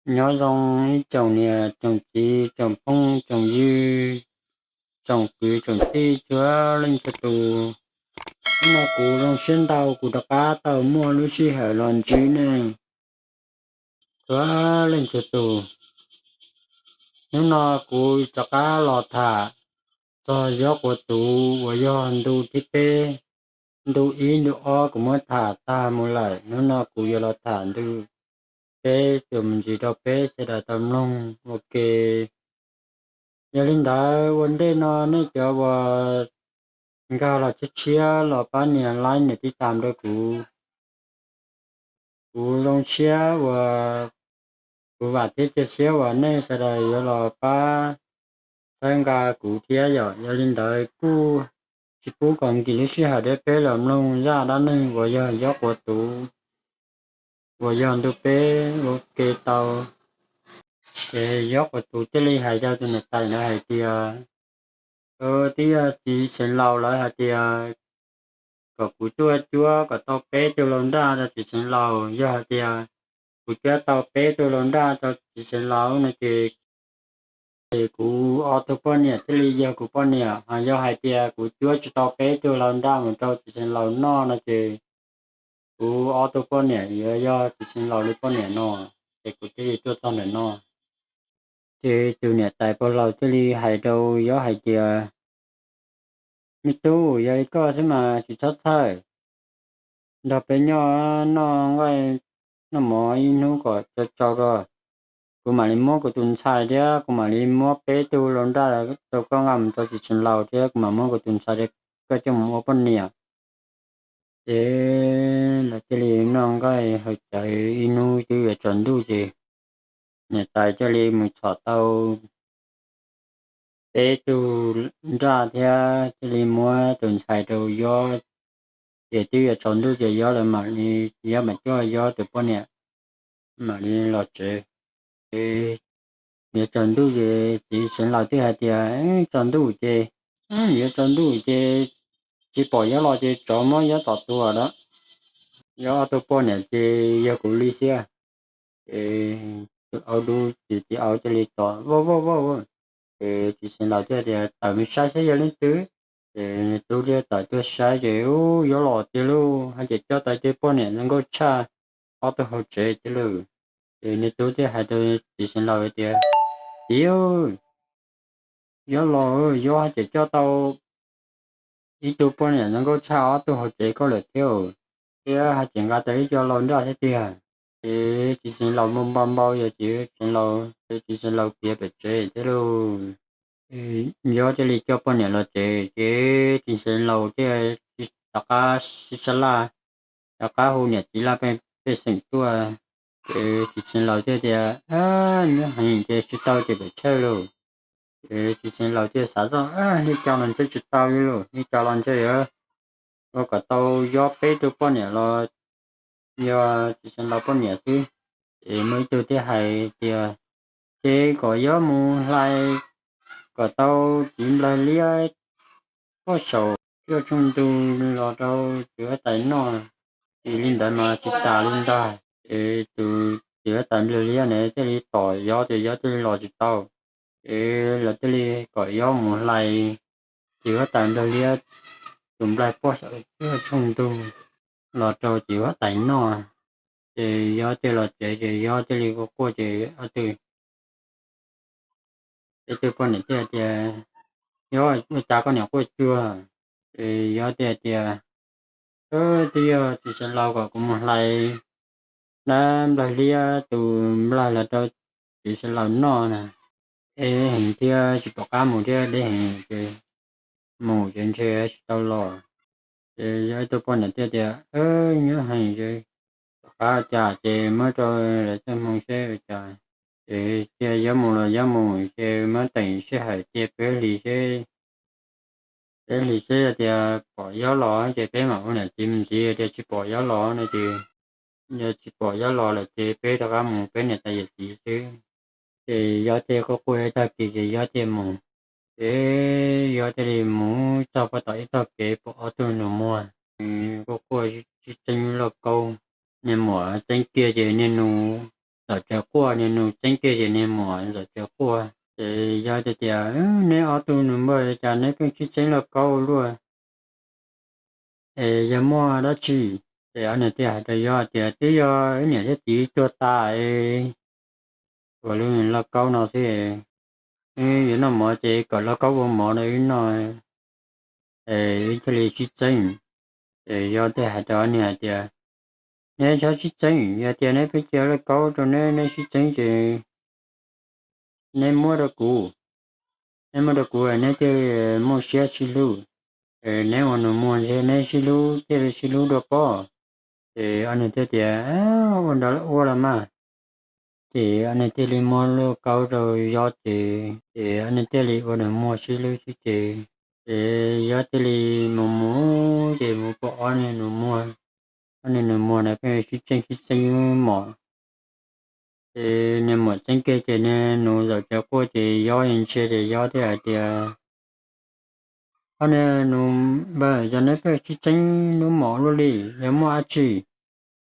Nyob zoo ib tsoom niam tsoom txiv tsoom phooj tsoom ywg, tsoom kwv tsoom tij txhua leej txhua tus. Hnub no kuv zoo siab ntau kuv rov qab tau muaj lub sij hawm los ntsib nej txhua leej txhua tus. Hnub no kuv rov qab los tham txog Yob Quav Tuv uas yog ntu thib peb. Ntu ib ntu ob kuv muab tham tag mus lawm, hnub no kuv yuav los tham ntu peb txuas mus ntxiv rau peb sawv daws tau mloog ua ke. Yog li ntawd ua ntej no nej cov uas nkag los tshiab tshiab los pab nias like nias tij tam rau kuv. Kuv zoo siab uas kuv vam thiab cia siab uas nej sawv daws yuav los pab txhawb nqa kuv thiab yom. Yog li ntawd kuj tsis pub kom nkim lub sij hawm deb peb los mloog zaj dab neeg uas yog Yob Quav Tuv uas yog ntu peb ua ke tau. Ces Yob Quav Tuv thiaj li hais rau tus niam tais ntawd hais tias, twb yog txiv xeev laus lawv hais tias kom kuv tuaj cuab kom tau peb tug laus nraj rau txiv xeev laus. Yog hais tias kuv cuab tau peb tug laus nraj rau txiv xeev laus no ces, ces kuv ob tug poj niam thiaj li yog kuv poj niam. Ho yog hais tias kuv cuab tsis tau peb tug laus nraj mus rau txiv xeev laus noj no ces kuv ob tug poj niam yuav yog txiv xeev laus li poj niam no, ces kuv thiaj li tuaj txog ntawm no. Ces tus niam tais pog laus thiaj li hais rau Yob hais tias, me tub, yog li koj xwb mas tsis txhob txhawj, nrog peb nyob noj nqaij noj mov ib hnub kom tsau tsau rau, kuv mam li muab kuv tus ntxhais thiab kuv mam li muab peb tug laus nraj rau koj nqa mus rau txiv xeev laus thiab kuv mam muab kuv tus ntxhais rau koj coj mus ua poj niam. Ces lawv thiaj li noj nqaij haus cawv ib hnub twb yuav tsaus ntuj ces niam tais thiaj li mus txhom tau peb tug nraj thiab thiaj li muab tus ntxhais rau Yob. Ces twb yuav tsaus ntuj ces Yob lawv mam li, Yob mam coj Yob tus poj niam mam li los tsev. Ces yuav tsaus ntuj ces txiv xeev laus thiaj hais tias, tsaus ntuj ces, yuav tsaus ntuj ces tsis pom Yob los ces tsov muab Yob tom tua lawm. Yob ob tug poj niam ces yog kuv li xwb. Ces tus aub dub ces txiv aub thiaj li tom vauj vauj vauj. Ces txiv xeev laus thiaj tias, tawm mus saib saib yog leej twg. Ces tub thiaj tawm tuaj saib ces ub, Yob los tiag lauj, haj ces coj tau ib tug poj niam zoo nkauj tshaj ob tug hauv tsev tiag lauj. Ces nws tub thiaj hais rau txiv xeev laus tias, txiv, Yob los, Yob haj ces coj tau ib tug poj niam zoo nkauj tshaj ob tug hauv tsev koj lawm thiab, thiab haj ces nqa tau ib co laus nraj thiab tiag. Ces txiv xeev laus npau npau npau yog txiv xeev laus, ces txiv xeev laus khiav pem tsev thiab lauj. Yob thiaj li coj poj niam los tsev, ces txiv xeev laus thiaj rov qab sib sab laj, rov qab hu niam txiv laj pej xeem tuaj. Ces txiv xeev laus thiaj tias, nyob heev ces tsis tau ces pem tshawj lauj. Ces txiv xeev laus thiaj xav zoj, li cas los ntshe tsis tau li lauj, li cas los ntshe yuav ua kom tau Yob peb tug poj niam los yog txiv xeev laus poj niam xwb. Ces muaj ib tug thiaj hais tias, ces kom Yob mus hlais kom tau txiv nplaig liab poj saum cuaj tshooj ntug los rau txiv huab tais noj. Ces li ntawd mas tsis tas li ntag, ces tus txiv huab tais nplaig liab ne thiaj li tom Yob ces Yob thiaj li los tsis tau. Ces lawv thiaj li kom Yob mus hlais txiv huab tais nplaig liab tus nplaig poj saum cuaj tshooj ntug los rau txiv huab tais noj. Ces Yob thiaj los tsev ces Yob thiaj li quaj quaj ces ob tug, ib tug poj niam thiaj tias, Yob, ua cas koj niam quaj cuag? Ces Yob thiaj tias, twb yog txiv xeev laus kom kuv mus hlais dab nplaig liab tus nplaig los rau txiv xeev laus noj na. Deb heev thiab tsis pom qab mus thiab deb heev ces mus ces ntshe tsis tau los. Ces yog ib tug poj niam thiaj tias, nyob heev ces pom qab cas ces muab rau lawv txoj hmoo seb ua cas. Ces cia Yob mus los Yob mus ces muab teem sij hawm cia peb hlis seb, peb hlis seb tias pom Yob los ces peb mam ua niam txiv mus ntxiv, tias tsis pom Yob los no ces, yog tsis pom Yob los lawm ces peb rov qab mus peb niam tais yawm txiv xwb. Ces Yob thiaj quaj quaj ib tag kis ces Yob thiaj mus. Ces Yob thiaj li mus txog puag tom ib tog kev pom ob tug nus muag, quaj quaj tseeb lauj kaub, niag muam tseeb kiag ces niag nus zaum tsaws quaj, niag nus txeeb kiag ces niag muam zaum tsaws quaj. Ces yog tias, Neb ob tug nus npawg, cas neb pheej sib txeeb lauj kaub ua luaj? Es yog muaj dab tsi? Ces ob niag thiaj hais rau yog tias, Twb yog wb niam thiab txiv tuag tas es ua lub lauj kaub no xwb. Wb yuav noj mov ces kom lauj kaub ua mov rau wb noj, es wb thiaj li sib txeeb. Ces yog thiaj hais rau ob niag hais tias, Neb txhob sib txeeb, yog tias neb pheej cia lauj kaub rau neb, neb sib txeeb ces neb muab rau kuv. Neb muab rau kuv neb thiaj muaj siab sib hlub. Neb ua nus muag ntshe neb sib hlub thiaj li sib hlub dua pob. Ces ob niag thiaj tias, Ua ntawd ua los mas. Ces ob niag thiaj li muab lauj kaub rau Yob ces, ces ob niag thiaj li ua nus muag sib hlub sib ces. Ces Yob thiaj li mus mus ces mus pom ob niag nus muag, ob niag nus muag na pheej sib txeeb sib txeeb lub mom. Ces niag muam txeeb kiag ces niag nus zaum tsaws quaj ces Yob yeej ntsia ces Yob thiaj hais tias, Ob niag nus npawg, yog neb pheej sib txeeb lub mom luaj li, yog muaj dab tsi?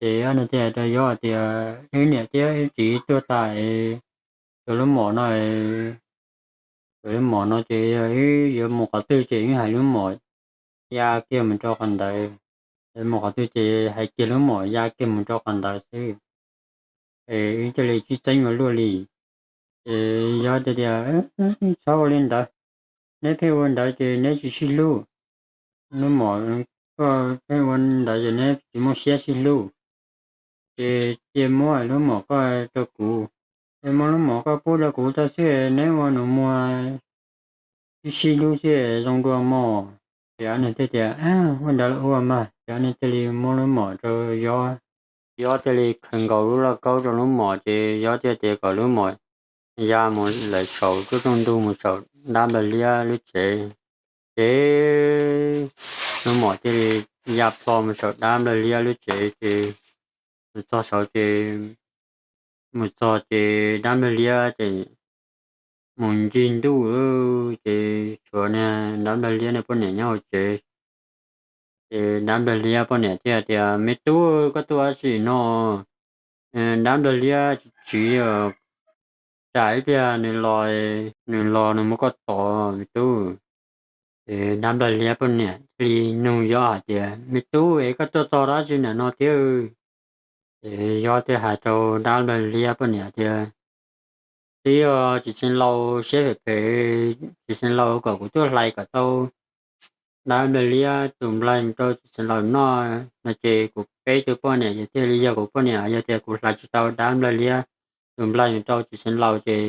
Ces ob niag thiaj hais rau Yob hais tias, Wb niam thiab wb txiv tuag tas es tus lub mom no, tus lub mom no ces yog wb yuav mus qhov twg ces wb hais lub mom ya kiag mus rau qhov ntawd. Mus qhov twg ces hais kiag lub mom ya kiag mus rau qhov ntawd xwb. Es wb thiaj li sib txeeb ua luaj li. Ces Yob tias, Txhob ua li ntawd, neb pheej ua ntawd ces neb tsis sib hlub. Lub mom, koj pheej ua ntawd ces neb tsis muaj siab sib hlub. Ces cia muab lub mom koj rau kuv, ces muab lub mom koj pub rau kuv tso xwb, neb ua nus muag sib sib hlub xwb zoo dua mog. Ces ob niag thiaj tias, Ua ntawd los ua mas. Ces ob niag thiaj li muab lub mom rau Yob. Yob thiaj li khaws nkaus lub lauj kaub rau lub mom ces Yob thiaj tias kom lub mom ya mus lawm saum tsob rooj ntug mus saum dab nplawg liab lub tsev. Ces lub mom thiaj li ya plho mus saum dab nplawg liab lub tsev ces mus txog saud ces, mus txog ces dab nplawg liab ces mus ncig ntuj, ces tshuav niag dab nplawg liab niag poj niam nyob hauv tsev. Ces dab nplawg liab poj niam thiaj tias, Me tub, koj tuaj ua dab tsi no? Dab nplawg liab tsis tsiv, tsam ib pliag nws los, nws los nws muab koj tom, me tub. Ces dab nplawg liab poj niam thiaj li nug Yob hais tias, Me tub, es koj tuaj txog dab tsi ntawm no thiab? Ces Yob thiaj hais rau dab nplawg liab poj niam tias, Twb yog txiv xeev laus siab phem phem, txiv xeev laus kom kuv tuaj hlais kom tau dab nplawg liab tus nplaig rau txiv xeev laus noj no ces kuv peb tug poj niam ces thiaj li yog kuv poj niam. Yog tias kuv hlais tsis tau dab nplawg liab tus nplaig rau txiv xeev laus ces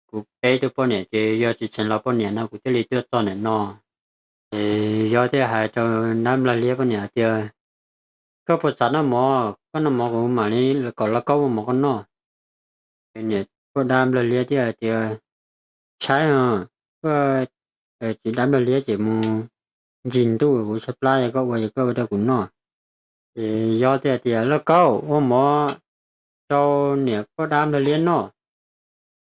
kuv peb tug poj niam ces yog txiv xeev laus poj niam no kuv thiaj li tuaj txog ntawm no. Ces Yob thiaj hais rau dab nplawg liab poj niam tias, Koj puas txav noj mov? Koj noj mov kuv mam li kom lauj kaub ua mov koj noj. Ces niam poj dab nplawg liab thiaj hais tias, Tshaib os, koj, txiv dab nplawg liab ces mus ncig ntuj, kuv tshaib plab, yog koj ua ces koj ua rau kuv noj. Ces Yob thiaj tias, Lauj kaub, ua mov rau niam poj dab nplawg liab noj.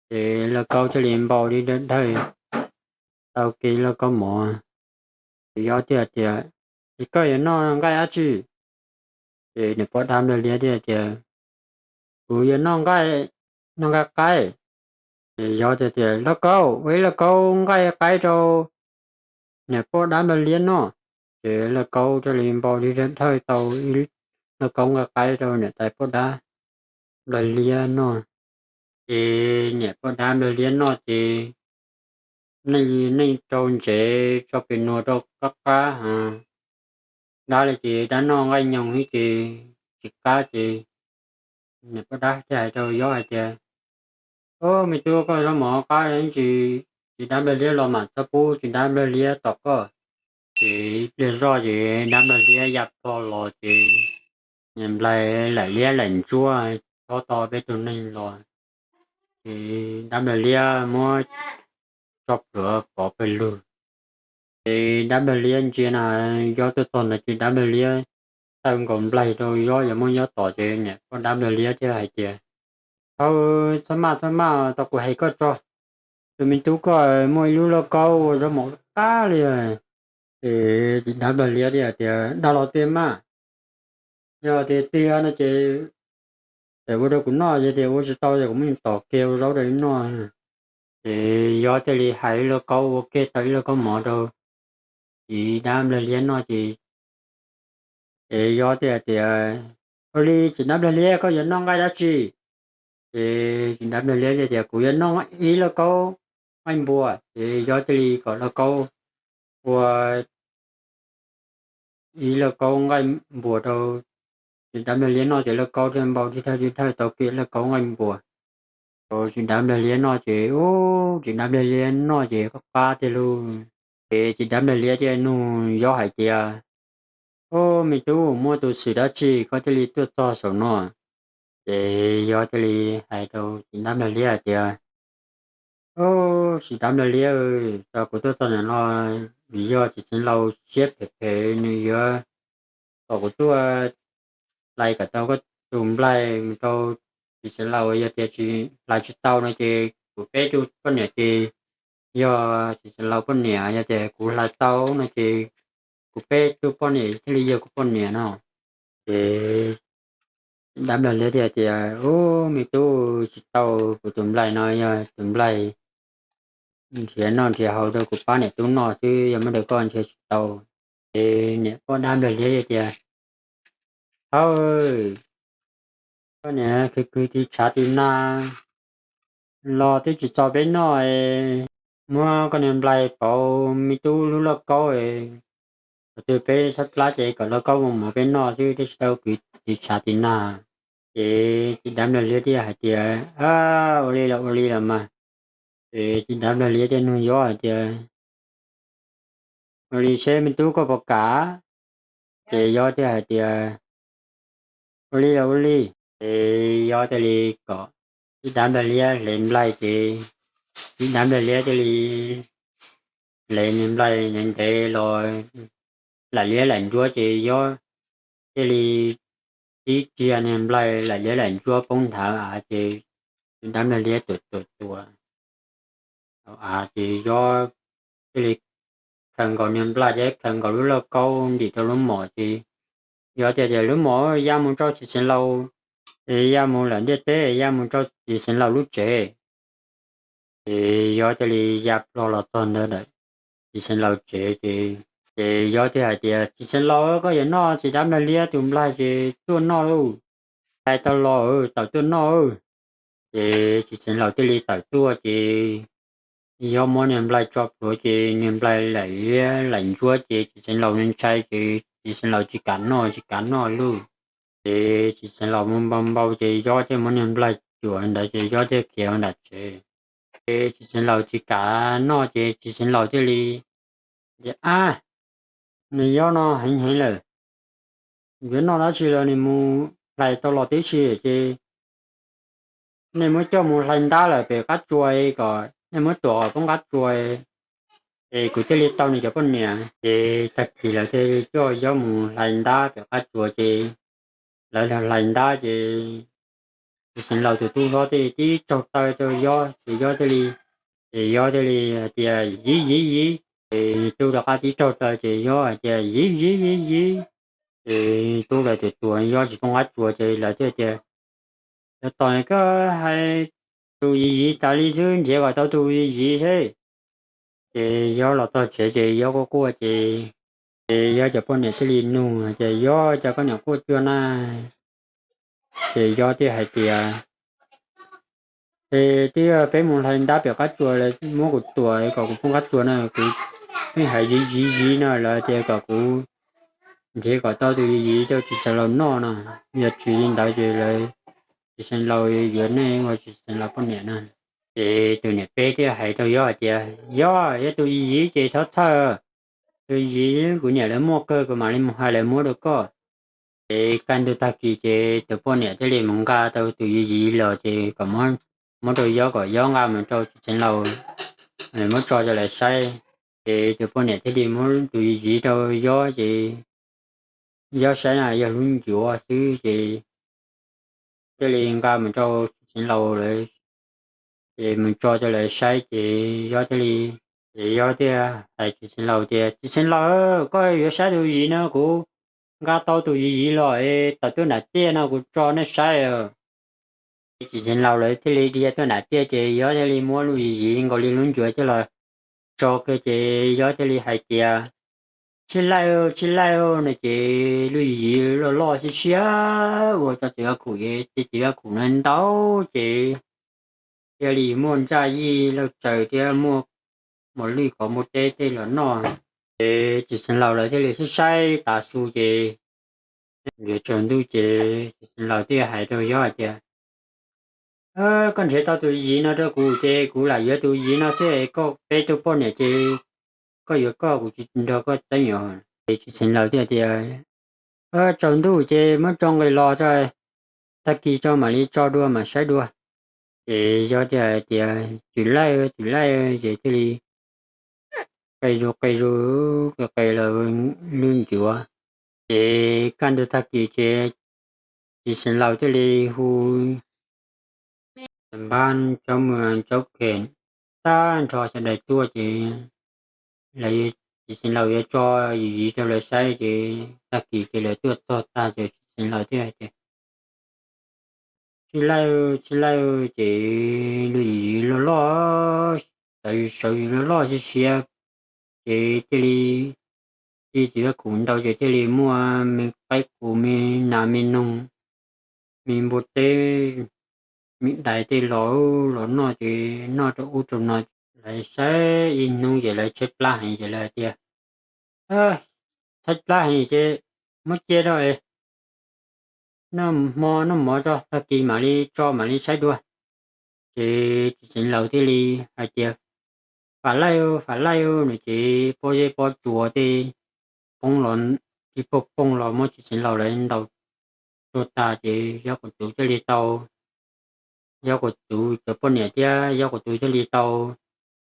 Ces lauj kaub thiaj li npau li dawg dawg tau kiag lauj kaub mov. Ces Yob thiaj tias, Es koj yuav noj nqaij dab tsi? Ces niam poj dab nplawg liab thiaj tias, Kuv yuav noj nqaij, noj nqaij qaib. Ces Yob thiaj tias, Lauj kaub, ua ib lauj kaub nqaij qaib rau niam poj dab nplawg liab noj. Ces lauj kaub thiaj li npau li dawg dawg tau ib lauj kaub nqaij qaib rau niam tais poj dab nplawg liab noj. Ces niam poj dab nplawg liab noj ces neej neej rau ntsev tso pem nuas rau qab qab, dab li ces dab noj nqaij nyoog ib ces tsis qab ces niam poj dab thiaj hais rau Yob hais tias, Au, me tub, koj zaub mov qab li ntsis, txiv dab nplawg liab los mam txhob pub txiv dab nplawg liab tom koj. Ces ib pliag zoj ces dab nplawg liab ya plho los ces nplaig laim liab laim ntsuab chob tau peb tug neeg los. Ces dab nplawg liab muab tso plhuav pov pawg lug. Ces dab nplawg liab ntsia na, Yob tuaj txog ntawd ces dab nplawg liab taw nkaus nplaig rau Yob yuav muab Yob tom ces niam poj dab nplawg liab thiaj hais tias, Thaub, txhob maj txhob maj, tau kuv hais koj tso, tus me tub koj muaj ib lub lauj kaub ua zaub mov qab li. Ces dab nplawg liab thiaj hais tias, Dag los tiag mas? Yog tiag tiag no ces tawm ua rau kuv noj, yog tias ua tsis tau ces kuv muab tom kiag ua zaub rau noj. Ces Yob thiaj li hais ib lauj kaub ua kiag tau ib lauj kaub mov rau Txiv Dab Nplawg Liab noj ces, ces Yob thiaj hais tias, Ua li Txiv Dab Nplawg Liab, koj yuav noj nqaij dab tsi? Ces Txiv Dab Nplawg Liab thiaj tias, Kuv yuav noj ib lauj kaub nqaij npua. Ces Yob thiaj li kom lauj kaub ua ib lauj kaub nqaij npua rau Txiv Dab Nplawg Liab noj, ces lauj kaub thiaj npau tib dhawj tib dhawj tau kiag lauj kaub nqaij npua rau Txiv Dab Nplawg Liab noj ces, ub, Txiv Dab Nplawg Liab noj ces qab qab tiag lauj. Ces Txiv Dab Nplawg Liab thiaj nug Yob hais tias, Ub, me tub, muaj tus xwm dab tsi koj thiaj li tuaj txog saum no? Ces Yob thiaj li hais rau Txiv Dab Nplawg Liab hais tias, Ub, Txiv Dab Nplawg Liab, tso kuv tuaj txog ntawm no vim yog Txiv Xeev Laus siab phem phem, nws yuav kom kuv tuaj hlais kom tau koj tus nplaig mus rau Txiv Xeev Laus. Yog tias hlais tsis tau no ces kuv peb tug poj niam ces yog Txiv Xeev Laus poj niam, yog tias kuv hlais tau no ces kuv peb tug poj niam thiaj li yog kuv poj niam no. Ces Dab Nplawg Liab thiaj tias, Ub, me tub, tsis tau, kuv tus nplaig no yog tus nplaig nrhiav noj nrhiav haus rau kuv pab niam tub noj xwb, yog muab rau koj nrhiav tsis tau. Ces niam poj Dab Nplawg Liab tias, Hawb, koj niam khwv khwv tiv tshav tiv nag los twb tsis txog peb noj, muab koj niag nplaig pauv me tub lub lauj kaub, thaum twg peb sab plab ces kom lauj kaub mus mov peb noj xwb, twb tsis tau khwv tiv tshav tiv nag. Ces Txiv Dab Nplawg Liab thiaj hais tias, Ua li los ua li los mas. Ces Txiv Dab Nplawg Liab thiaj nug Yob hais tias, Ua li seb me tub koj puas kam? Ces Yob thiaj hais tias, Ua li los ua li. Ces Yob thiaj li kom Txiv Dab Nplawg Liab hle nplaig ces Txiv Dab Nplawg Liab thiaj li hle niag nplaig ntev ntev los laim liab laim ntsuab ces Yob thiaj li tib cia niag nplaig laim liab laim ntsuab poob nthav av ces Txiv Dab Nplawg Liab tuam tuam tuam av ces Yob thiaj li khaws nkaus niag nplaig thiab khaws nkaus lub lauj kaub ntim rau lub mom ces Yob thiaj tias, Lub mom ya mus rau Txiv Xeev Laus, ya mus lawm ntiaj teb, ya mus rau Txiv Xeev Laus lub tsev. Ces Yob thiaj li ya plho los txog ntawm Txiv Xeev Laus tsev ces, ces Yob thiaj hais tias, Txiv Xeev Laus, koj yuav noj Txiv Dab Nplawg Liab tus nplaig ces tuaj noj lauj, hlais tau los tawm tuaj noj. Ces Txiv Xeev Laus thiaj li tawm tuaj ces Yob muab niag nplaig tso plhuav ces niag nplaig laim liab laim ntsuab ces Txiv Xeev Laus ntshai ces Txiv Xeev Laus tsis kam noj tsis kam noj lauj. Ces Txiv Xeev Laus mus npau npau ces Yob thiaj muab niag nplaig cuam ntawd ces Yob thiaj khiav nram tsev. Ces Txiv Xeev Laus tsis kam noj ces Txiv Xeev Laus thiaj li tias, Ab, nws Yob no heev heev lawm, yuav noj dab tsi los nws mus hlais tau los tib si ces nej muab coj mus hlais ntab lawm pem qab tsua kom nej muab tuam kom poob qab tsua es kuv thiaj li tau nws cov poj niam. Ces tag kis lawv thiaj li coj Yob mus hlais ntab pem qab tsua ces lawv hlais ntab ces Txiv Xeev Laus tus tub hlob thiaj li tib tsaug taw rau Yob ces Yob thiaj li, ces Yob thiaj li hais tias, Yiv, yiv, yiv. Ces tus tub rov qab tib tsaug taw ces Yob hais tias, Yiv, yiv, yiv, yiv. Ces tub lawv tuam tuam Yob tsis poob qab tsua ces lawv thiaj tias, Yog tom koj hais tus yiv yiv tas li xwb, nrhiav kom tau tus yiv yiv thiab. Ces Yob los txog tsev ces Yob quaj quaj ces, ces Yob cov poj niam thiaj li nug hais tias, Yob, cas koj niam quaj cuag na? Ces Yob thiaj hais tias, Es twb yog peb mus hlais ntab pem qab tsua lawv muab kuv tuam kom kuv poob qab tsua na, kuv pheej hais yiv yiv yiv no lawv tias kom kuv nrhiav kom tau tus yiv yiv rau Txiv Xeev Laus noj no, yog tsis li ntawd ces lawv, Txiv Xeev Laus yuav nej ua Txiv Xeev Laus poj niam na. Ces tus niam peb thiaj hais rau Yob hais tias, Yob, yog tus yiv yiv ces txhob txhawj, tus yiv kuv niam lawv muaj kawg, kuv mam li mus hais lawv muab rau koj. Ces kaj ntug tag kis ces tus poj niam thiaj li mus nqa tau tus yiv yiv los ces kom muab rau Yob kom Yob nqa mus rau Txiv Xeev Laus muab tso rau lawv saib. Ces tus poj niam thiaj li muab tus yiv yiv rau Yob ces Yob saib na yog lub ncuav xwb ces thiaj li nqa mus rau Txiv Xeev Laus lawv, ces mus tso rau lawv saib ces Yob thiaj li, ces Yob thiaj hais Txiv Xeev Laus tias, Txiv Xeev Laus, koj yuav saib tus yiv no, kuv nqa tau tus yiv yiv los es tawm tuaj nram tiaj no kuv tso nej saib os. Txiv xeev laus lawv thiaj li dhia tuaj nram tiaj ces Yob thiaj li muab lub yim yim nkaus li lub ncuav coj los tso kiag ces Yob thiaj li hais tias, Tsis laij, tsis laij no ces lub yim yim loj loj siab siab ua rau txiv Vaj Khum ces txiv Vaj Khum no ntau ces thiaj li muaj ntsaj yij laj tsaws thiab muaj mos lwj qhov muaj teb tej los noj. Ces txiv xeev laus lawv thiaj li saib saib tav su ces yuav tsaus ntuj ces txiv xeev laus thiaj hais rau Yob hais tias, Koj nrhiav tau tus yim no rau kuv ces kuv lam yuav tus yim no xwb, koj peb tug poj niam ces koj yuav koj, kuv tsis nrog koj teeb os. Ces txiv xeev laus thiaj tias, Tsaus ntuj ces muab tso nqis los tso, tag kis tso mam li tso dua mam saib dua. Ces Yob thiaj hais tias, Tsis laij, tsis laij, ces thiaj li qe zus qe zus qe qe los lub ncuav. Ces kaj ntug tag kis ces txiv xeev laus thiaj li hu tam npab cov muag cov khem tag nrho sawv daws tuaj ces txiv xeev laus yuav tso yim yim rau lawv saib ces tag kis ces lawv tuaj txog tag ces txiv xeev laus thiaj hais tias, Tsis laij, tsis laij, ces lub yim yim loj loj, sawv yim loj loj siab siab, ces thiaj li txiv Vaj Khum ntau ces thiaj li muaj me qaib qus me nas me noog me npua teb me dais tej los los noj ces noj rau ub rau no. Lawv saib ib hnub ces lawv tshaib plab heev ces lawv hais tias, Tshaib plab heev ces muab cia rau es noj hmo noj mov tso tag kis mam li tso mam li saib dua. Ces txiv xeev laus thiaj li hais tias, Fam laij, fam laij no ces pob zeb pob tsuas tej poob los, tej pob pooj los muab txiv xeev laus lawv ntaus tuag tag ces Yob Kaum Tuv thiaj li tau, Yob Kaum Tuv cov poj niam thiab Yob Kaum Tuv thiaj li tau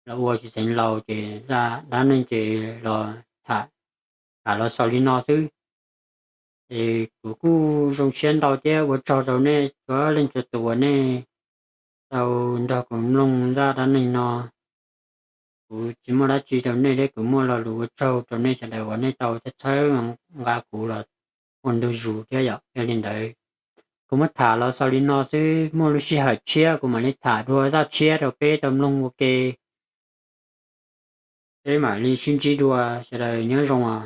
los ua txiv xeev laus ces zaj dab neeg ces los tham, tham los xaus li no xwb. Es kuv kuj zoo siab ntau thiab ua tsaug rau nej txhua leej txhua tus uas nej tau nrog kuv mloog zaj dab neeg no. Kuv tsis muaj dab tsi rau nej thiab kuv muaj lo lus ua tsaug rau nej sawv daws uas nej tau txhawb nqa kuv los ua ntu zus thiab yom. Yog li ntawd, kuv muab tham los xaus li no xwb, muaj lub sij hawm tshiab kuv mam li tham dua zaj tshiab rau peb tau mloog ua ke. Peb mam li sib ntsib dua, sawv daws nyob zoo os.